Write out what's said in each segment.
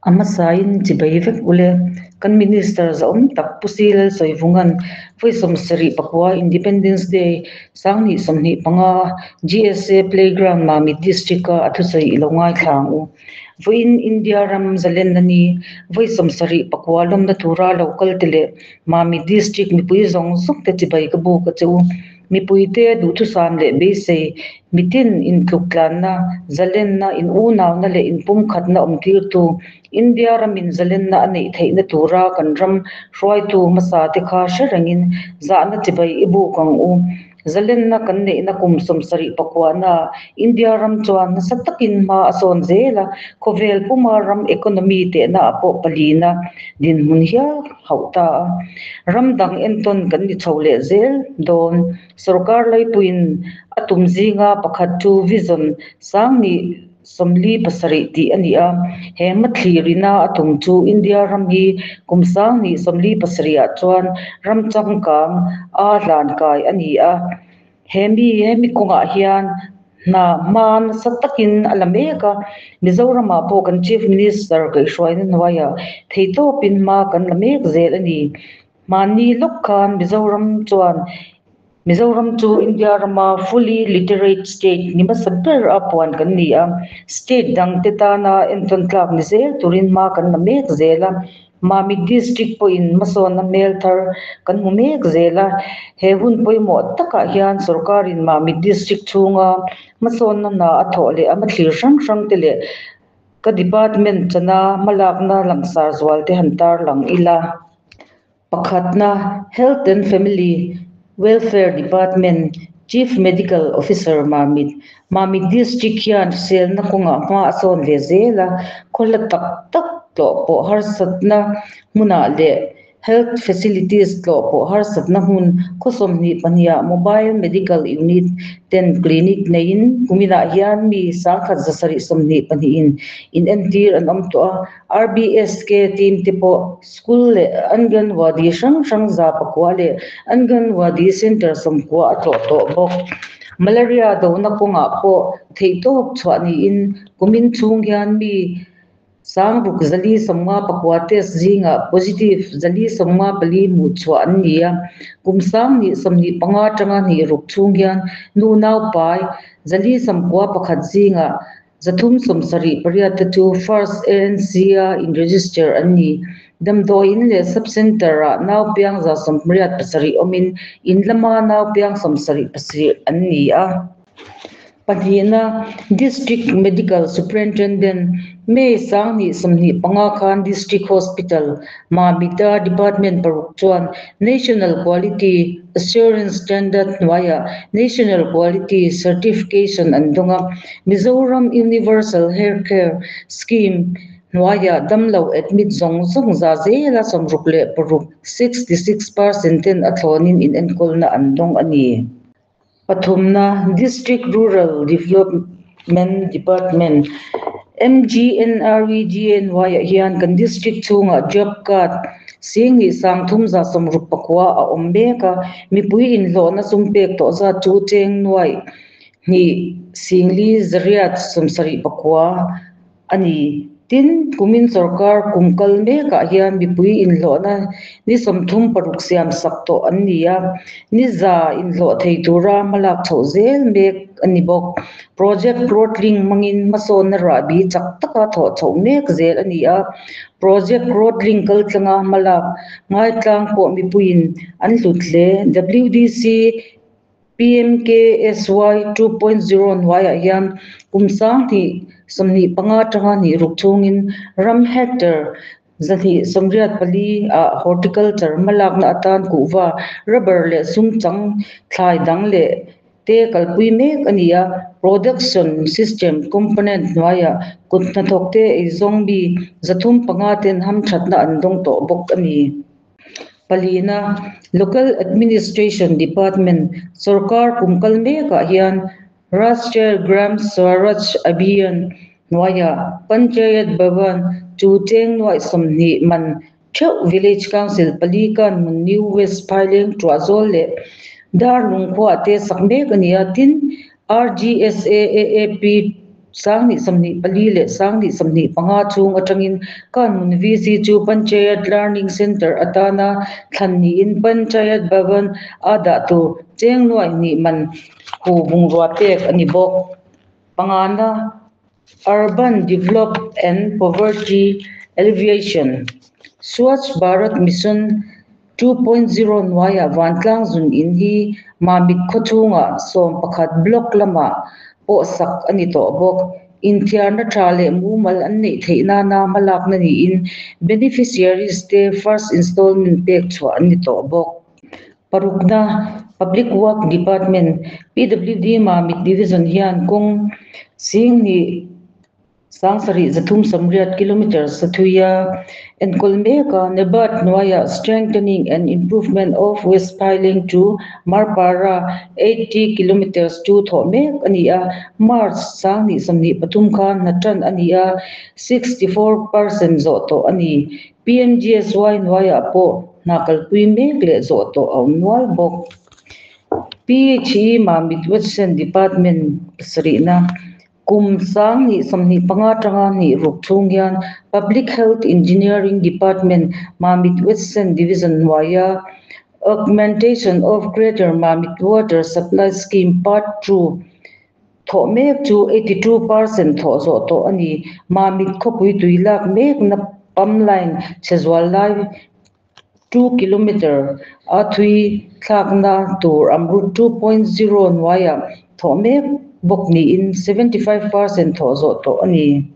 A hmasain chibai vek ule. Kan Minister zahawm tak Pu Si Lalsawivunga'n vawi 79 Independence Day 2025 GSA Playground Mamit District-a a thusawi i lo ngaithla ang u. Vawiin India ram zalenna ni vawi 79 lawmna tura lo kal te leh Mamit District mipui zawng zawng te chibai ka buk a che u. Mipuite duhthusam leh beisei mitin intluktlanna, zalenna, in unauna leh inpumkhatna awmtirtu India ramin zalenna a neih theihna tura kan ram hruaitu hmasa te kha hre rengin zahna chibai i buk ang u. Zalenna kan neihna kum 79 ah India ram chuan nasa takin hma a sawn zel a, khawvel puma ram economy tehna ah pawh palina dinhmun hial hauh ta a. Ram dang entawn kan ni chho leh zel dawn. Sorkar laipuiin a tum zinga pakhat chu Vision 2047 tih a ni a. He hmathlirina a tum chu India ram hi kum 2047 ah chuan ram changkang a hlankai a ni a. He mi hemi kawngah hian hna hma nasa takin a la mek a. Mizoramah pawh kan Chief Minister kaihhruaina hnuaiah theihtawpin hma kan la mek zel a ni. Mahni lawk khan Mizoram chuan Mizoram chu India rama fully literate state ni hmasa ber a puan kan ni a. State dangte tana entawn tlak ni zel turin hma kan la mek zel a. Mamit District pawhin hmasawnna hmel thar kan hmu mek zel a. He hun pawimawh takah hian sorkarin Mamit District chhunga hmasawnna hna a thawh leh a hmathlir hrang hrang te leh ka department chana hmalakna langsar zual te han tarlang ila. Pakhatna, Health and Family Welfare Department Chief Medical Officer Mamit. Mamit District hian hriselna kawngah hma a sawn ve zel a, khaw hla tak tak tlawh pawh harsatna hmunah leh Health facilities tlawh pawh harsatna hmun khaw 22 ah Mobile Medical Unit ten clinic neiin kuminah hian mi 1722 in inentir an awm tawh a. RBSK team te pawh school leh Anganwadi hrang hrang 109 leh Anganwadi Centre 90 a tlawh tawh bawk. Malaria dona kawngah pawh theihtawp chhuah niin kumin chhung hian mi 6459 test zingah positive 494 hmuh chhuah an ni a. Kum 2025 atanga 26 chhung hian nu naupai 491 zingah 378 te chu First ANC a in-register an ni. Damdawiin leh sub-centre ah naupiang 187 awmin in lama naupiang 77 an ni a. Pahnihna, District Medical Superintendent May 2025 khan District Hospital Mamit-a Department paruk chuan National Quality Assurance Standard hnuaiah National Quality Certification an dawng a. Mizoram Universal Healthcare Scheme hnuaiah damlo admit zawng zawng za zela 66, 66% ten a thlawnin inenkawlna an dawng a ni. Pathumna, District Rural Development Department MGNREGA ah hian kan district chhungah job card 23,169 a awm mek a. Mipui inhlawhna sum pek tawh zat chu cheng 2,489 a ni. Tin, kumin sorkar kum kal mekah hian mipui inhlawhna ni 36 siam sak tawh an ni a. Ni 100 inhlawh thei tura hmalak chhoh zel mek a ni bawk. Project Growth Link hmangin hmasawnna rahbi chak taka thawh chhoh mek zel a ni a. Project Growth Link kaltlanga hmalak ngaitlang pawh mipuiin an hlut hle. WDC PMKSY 2.0 hnuaiah hian kum 2025 atanga 26 chhungin ram hectare 284 ah horticulture hmalakna atan kuhva, rubber leh sum chang thlai dang leh te kalpui mek a ni a. Production System Component hnuaiah kut hnathawk te eizawng mi 305 ten hamthatna an dawng tawh bawk a ni. Palina, Local Administration Department sorkar kum kal mekah hian Rashtriya Gram Swaraj Abhiyan hnuaiah Panchayat Bhavan chu cheng nuai 20 man theuh Village Council pali Kanhmun New West Phaileng Tuahzawl leh Darlung khuah te sak mek a ni a. Tin, RGSA AAP. 2024 leh 2025 chhung atangin Kanhmun VC chu Panchayat Learning Centre atana thlan niin Panchayat Bhavan a dah tur cheng nuai hnih man hu bungrua pek a ni bawk. Pangana, Urban Develop and Poverty Alleviation, Swachh Bharat Mission 2.0 hnuaiah Vantlang zun in hi Mamit khawchhungah 11 block lamah pawh sak a ni tawh bawk. Inthiarna tha leh mumal an neih theih nana hmalakna niin beneficiaries te first installment pek chhuah an ni tawh bawk. Parukna, Public Work Department, PWD Mamit Division hian kawng 27 380 kilometre sathuia enkawl mek a, NABARD hnuaiah Strengthening and Improvement of West Phaileng to Marpara 80 kilometres chu thawh mek a ni a, March 2023 khan hna tan a ni a, 64% zawh tawh a ni. PMGSY hnuaiah pawh hna kalpui mek leh zawh tawh a awm nual bawk. PHE Mamit Western Department pasarihna kum 2025 atanga hnih ruk chhung hian Public Health Engineering Department Mamit Western Division hnuaia Augmentation of Greater Mamit Water Supply Scheme Part 2 thawh mek chu 82% thawh zawh tawh a ni. Mamit khawpui tui lak mekna pump line chhe zual lai 2 kilometre a thui thlakna tur Amrut 2.0 hnuaiah thawh mek bawk niin 75% thawh zawh tawh a ni.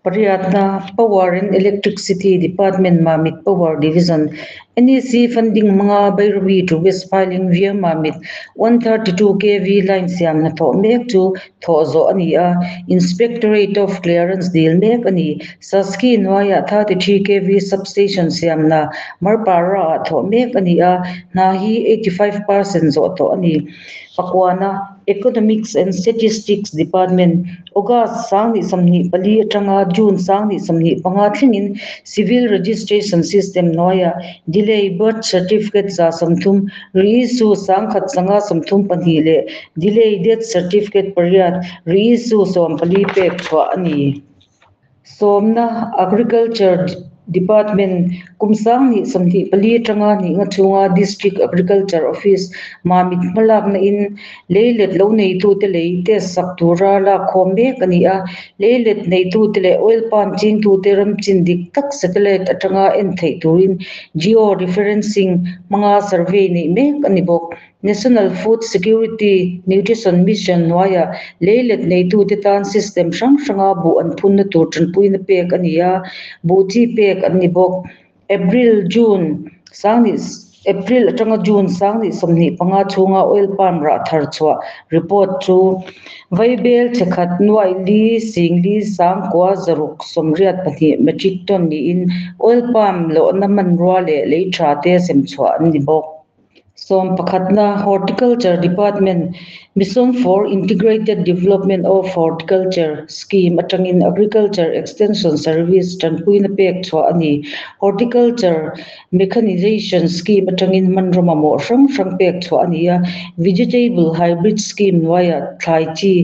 Pariatna, Power and Electricity Department Mamit Power Division NEC funding hmanga Bairabi to West Phaileng via Mamit 132 kV line siam hna thawh mek chu thawh zawh a ni a, Inspectorate of Clearance dil mek a ni. Saski hnuaiah 33 kV substation siam hna Marpara ah thawh mek a ni a, hna hi 85% zawh tawh a ni. Pakuana, Economics and Statistics Department August 2024 atanga June 2025 thlengin Civil Registration System hnuaiah Delay Birth Certificate 130, Reissue 1532 leh Delay Death Certificate pariat, Reissue 14 pek chhuah a ni. Sawmna, Agriculture Department kum 2024 atanga hnih nga chhunga District Agriculture Office Mamit hmalakna in leilet lo neitute lei test sak tura lak khawm mek a ni a, leilet neitute leh oil palm chingtute ram chin dik tak satellite atanga en theih turin geo referencing hmanga survey neih mek a ni bawk. National Food Security Nutrition Mission hnuaiah leilet neitute tan system hrang hranga buh an phunna tur tanpuina pek a ni a, buh chi pek an ni bawk. April June April atanga June 2025 chhunga oil palm rah thar chhuah report chu vaibel chhe khat nuai li sing li 9 682 metric ton niin oil palm lohna hmanrua leh lei tha te sem chhuah an ni bawk. Sawmpakhatna, Horticulture Department Mission for Integrated Development of Horticulture Scheme atangin Agriculture Extension Service tanpuina pek chhuah a ni. Horticulture Mechanization Scheme atangin hmanraw mamawh hrang hrang pek chhuah a ni a, Vegetable Hybrid Scheme hnuaiah thlai chi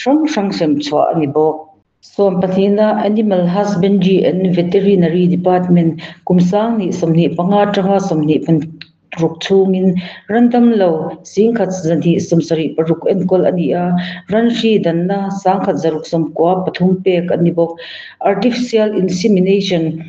hrang hrang sem chhuah a ni bawk. Sawmpahnihna, Animal Husbandry and Veterinary Department kum 2025 atanga 26 chhungin ran damlo 1,276 enkawl a ni a, ran hri danna 1,193 pek a ni bawk. Artificial Insemination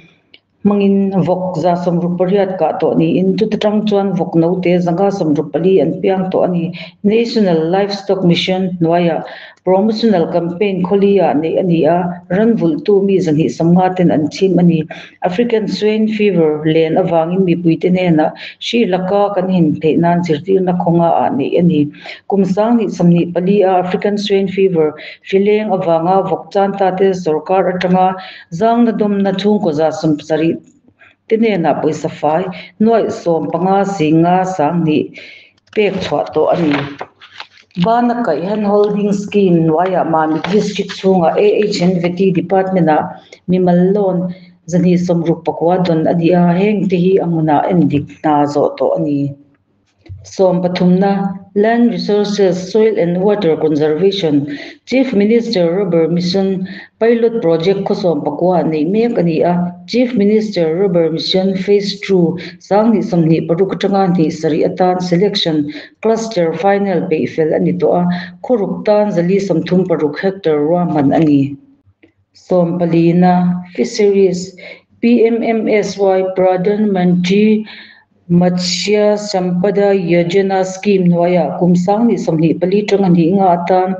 hmangin vawk 168 kah tawh niin chuta tang chuan vawk note 564 an piang tawh a ni. National Livestock Mission hnuaiah Promotional Campaign khawli-ah neih a ni a, ran vulhtu mi 250 ten an chhim a ni. African Swine Fever len avangin mipuite hnenah hri laka kan him theih nan zirtirna khawnga ah neih a ni. Kum 2024 a African Swine Fever hri leng avanga vawk chan ta te sorkar atanga zangna dawmna chhungkaw 70 te hnenah pawisa fai nuai 15 5 2 pek chhuah tawh a ni. Bana kaih hand holding scheme hnuaiah Mamit District chhungah AH&VT Department ah mimal loan 269 dawn a ni a, heng te hi a hmunah en dik hna zawh tawh a ni. Sawmpathumna, Land Resources, Soil and Water Conservation, Chief Minister Rubber Mission Pilot Project khaw sawmpakua neih mek a ni a. Chief Minister Rubber Mission Phase Two, 2026 atanga hnih sarih atan Selection Cluster Final peih fel a ni tawh a, khaw ruk tan 436 hectare ruahman a ni. Sawmpalina, Fisheries, PMMSY, Pradhan Mantri Matsya Sampada Yojana Scheme hnuaiah kum 2024 tanga hnih nga atan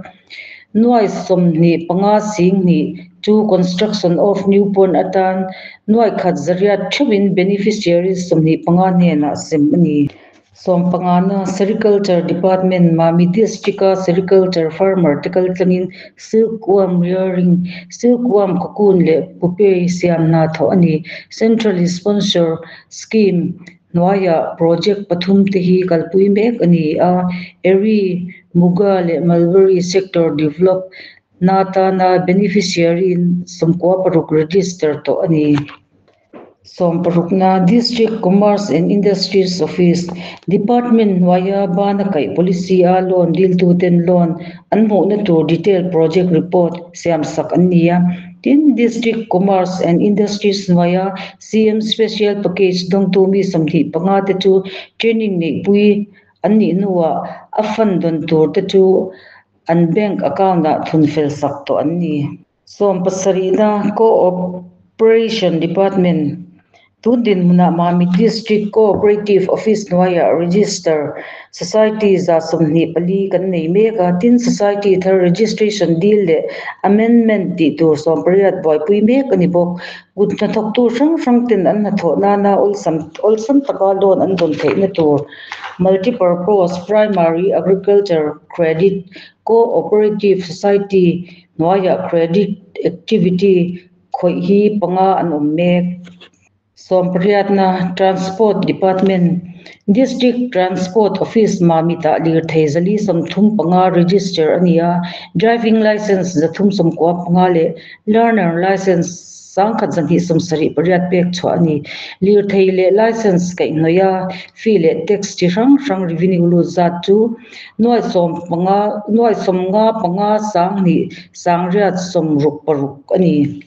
nuai 25 sing hnih chu construction of new pond atan nuai khat zariat theuhin beneficiaries 25 hnenah sem a ni. Sawmpangana, Sericulture Department, Mamit District-a Sericulture Farmer te kaltlangin Silkworm Rearing, Silkworm Cocoon leh Pupe siam hna thawh a ni. Central Sponsor Scheme hnuaiah project pathum te hi kalpui mek a ni a. Eri, Muga leh Mulberry Sector Develop na tana beneficiary 96 register tawh a ni. Sawmparukna, District Commerce and Industries Office, Department hnuaia bana kaih policy a loan diltuten loan an hmuhna tur detail project report siam sak an ni a. Tin, District Commerce and Industries hnuaia CM Special Package dawngtu mi 25 te chu training neihpui an nih hnuah a fund dawn tur te chu an bank account-ah thun fel sak tawh an ni. Sawmpasarihna, Cooperation Department, tun dinhmunah Mamit District Cooperative Office hnuaiah Register Society 124 kan nei mek a. Tin, Society thar registration dil leh amendment tih tur 18 buaipui mek a ni bawk. Kut hnathawktu hrang hrang ten an hnathawh nana awlsam awlsam taka loan an dawn theihna tur Multipurpose Primary Agriculture Credit Cooperative Society hnuaiah credit activity khawih hi panga an awm mek. Sawmpariatna, Transport Department, District Transport Office Mamitah lirthei 435 register a ni a. Driving Licence 395 leh Learner Licence 1278 pek chhuah a ni. Lirthei leh licence kaihhnawih a fee leh tax chi hrang hrang revenue lut zat chu nuai sawm panga nuai 55 1 866 a ni.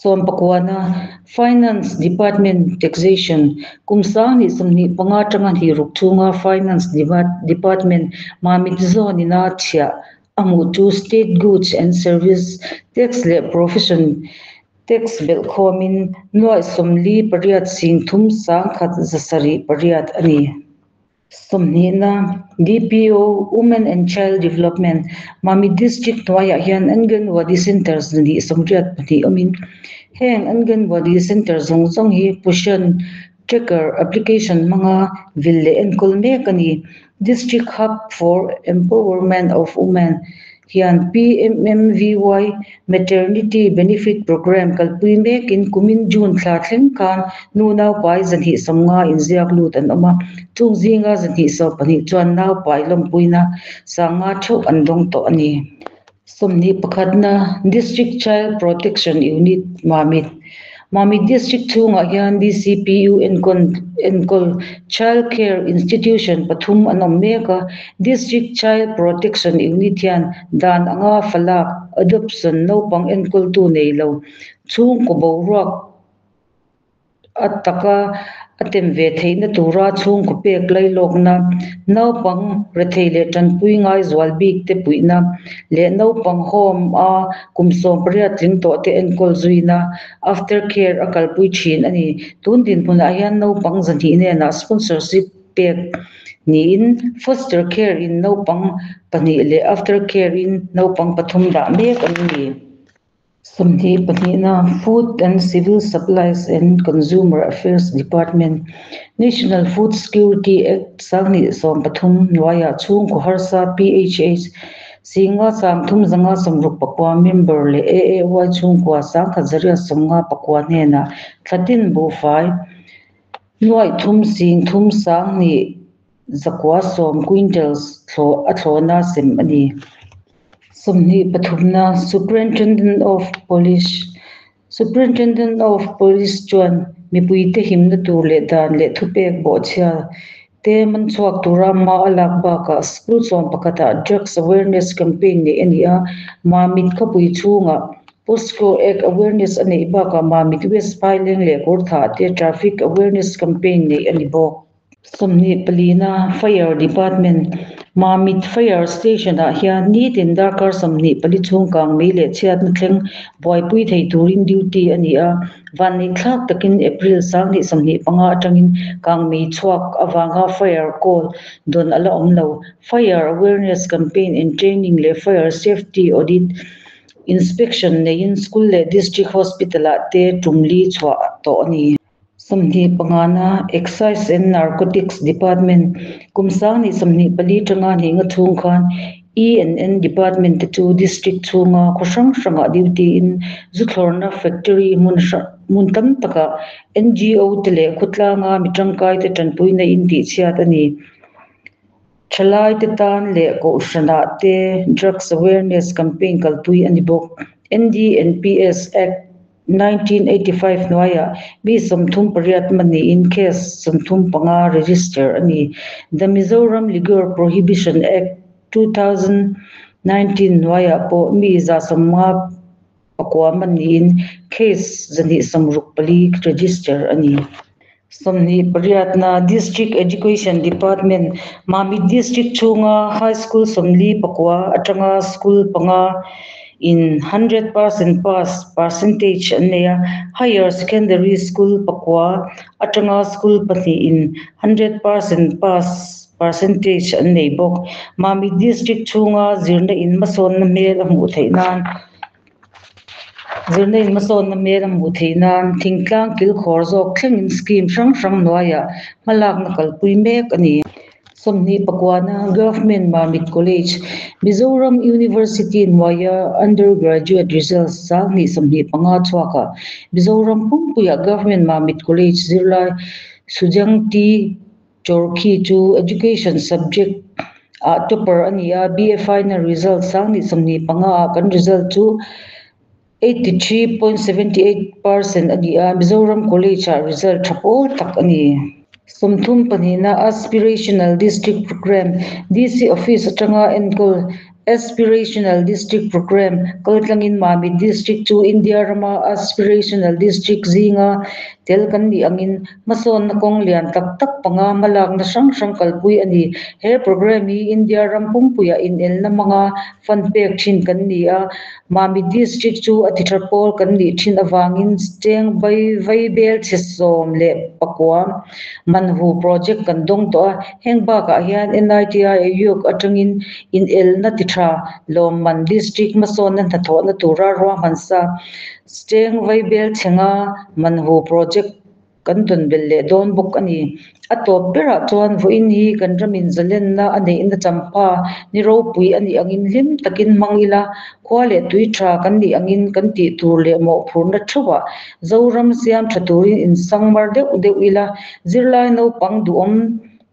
Sawmpakuana, Finance Department, Taxation, kum 2025 tanga hnih ruk chhunga Finance Department Mamit Zone ina chhiah a hmuh chu State Goods and Service Tax leh Profession Tax belh khawmin nuai 48 sing thum 1 178 a ni. Sawmhnihna, DPO, Women and Child Development, Mamit District hnuaiah hian Anganwadi Centre 282 awmin heng Anganwadi Centre zawng zawng hi Poshan Tracker application hmanga vil leh enkawl mek a ni. District Hub for Empowerment of Women hian PMMVY Maternity Benefit Programme kalpui mekin kumin June thla thleng khan nu naupai 250 inziak lut an awm a. Chung zinga 212 chuan naupai lawmpuina 5000 theuh an dawng tawh a ni. 21na, District Child Protection Unit, Mamit, Mamit District chhungah hian DCPU enkawl enkawl Child Care Institution pathum an awm mek a. District Child Protection Unit hian dan anga falak, adoption, naupang enkawltu nei lo chhungkaw boruak a taka a tem ve theihna tura chhungkaw pek lailawkna, naupang rethei leh tanpui ngai zual bik te puihna leh naupang home a kum 18 tling tawh te enkawl zuina after care a kalpui thin a ni. Tun dinhmunah hian naupang 200 hnenah sponsorship pek niin foster care in naupang pahnih leh after care in naupang pathum dah mek an ni. 22na, Food and Civil Supplies and Consumer Affairs Department, National Food Security Act 2013 hnuaiah chhungkaw harsa PHH 53,569 member leh AAY chhungkua 1,859 hnenah thlatin buhfai nuai thum sing thum 1,110 quintals a thlawna sem a ni. 23na, Superintendent of Police, Superintendent of Police chuan mipuite himna tur leh dan leh thupek bawhchhia te man chhuak tura hma a lak bakah school 11 ah drugs awareness campaign neih a ni a, Mamit khawpui chhungah POCSO Act awareness a neih bakah Mamit West Phaileng leh Kawrthah te traffic awareness campaign neih a ni bawk. 24na Fire Department, Mamit Fire Station-ah hian nitin darkar 24 chhung kang mei leh chhiatna thleng buaipui thei turin duty a ni a. Vanneih thlak takin April 2025 atangin kang mei chhuak avanga fire call dawn a la awm lo. Fire Awareness Campaign and Training leh Fire Safety Audit Inspection neiin School leh District Hospital-ah te tum li chhuah tawh a ni. 25na Excise and Narcotics Department, Kum 2024 tanga hnih nga chhung khan E and N Department te chu District chhunga khaw hrang hrangah duty in zu thlawrna factory hmun hmun tam takah NGO te leh khawtlanga mi tangkai te tanpui na in tih chhiat a ni. Thalai te tan leh kohhranah te drugs awareness campaign kalpui a ni bawk. NDNPS Act 1985 hnuaiah mi 38 man niin case 35 register a ni. The Mizoram Liquor Prohibition Act 2019 hnuaiah pawh mi 159 man niin case 164 register a ni. 28na District Education Department, Mamit District chhunga High School 49 atanga school panga in 100% pass percentage an nei a. Higher Secondary School pakua atanga school pahnih in 100% pass percentage an nei bawk. Mamit District chhunga zirna in hmasawnna hmel a hmuh theih nan zirna in hmasawnna hmel a hmuh theih nan thingtlang kilkhawr zawk thlengin scheme hrang hrang hnuaiah hmalakna kalpui mek a ni. 29na Government Mamit College, Mizoram University hnuaia undergraduate results 2025 chhuakah Mizoram pumpuiah Government Mamit College zirlai Sujang T Chorkhi chu education subject ah topper a ni a. BA final result 2025 ah kan result chu 83.78% a ni a, Mizoram College ah result tha pawl tak a ni. 32na Aspirational District Programme, DC Office atanga enkawl Aspirational District Programme kaltlangin Mamit District chu India rama Aspirational District zinga tel kan nih angin hmasawnna kawng lian tak tak panga hmalakna hrang hrang kalpui a ni. He programme hi India ram pumpuiah inelna hmanga fund pek thin kan ni a. Mamit District chu a ti tha pawl kan nih thin awangin cheng vai vaibel chhe 19 manhu project kan dawng tawh a. Heng bakah hian NITI Aayog atangin inelna ti tha lawmman district hmasawnna hnathawhna tura ruahman sa cheng vaibel chhenga manhu project kan dawn bel leh dawn bawk a ni. A tawp berah chuan vawiin hi kan ramin zalenna a neihna champha ni ropui a nih angin hlim takin hmang ila, khua leh tui tha kan nih angin kan tih tur leh mawhphurna theuhah Zoram siam tha turin insangmar deuh deuh ila, zirlai naupang duhawm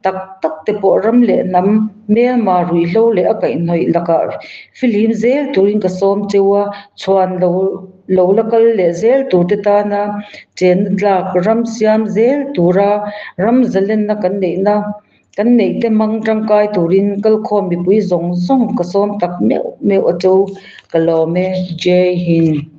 tak tak te pawh ram leh hnam hmelma ruihhlo leh a kaihhnawih lakah fihlim zel turin ka sawm cheu a, chhuan lo lo la kal leh zel tur te tana chenna tlak ram siam zel tura ram zalenna kan neihna kan neih te hmang tangkai turin kalkhawm mipui zawng zawng ka sawm tak meuh meuh a cheu. Ka lawm e. Jai Hind.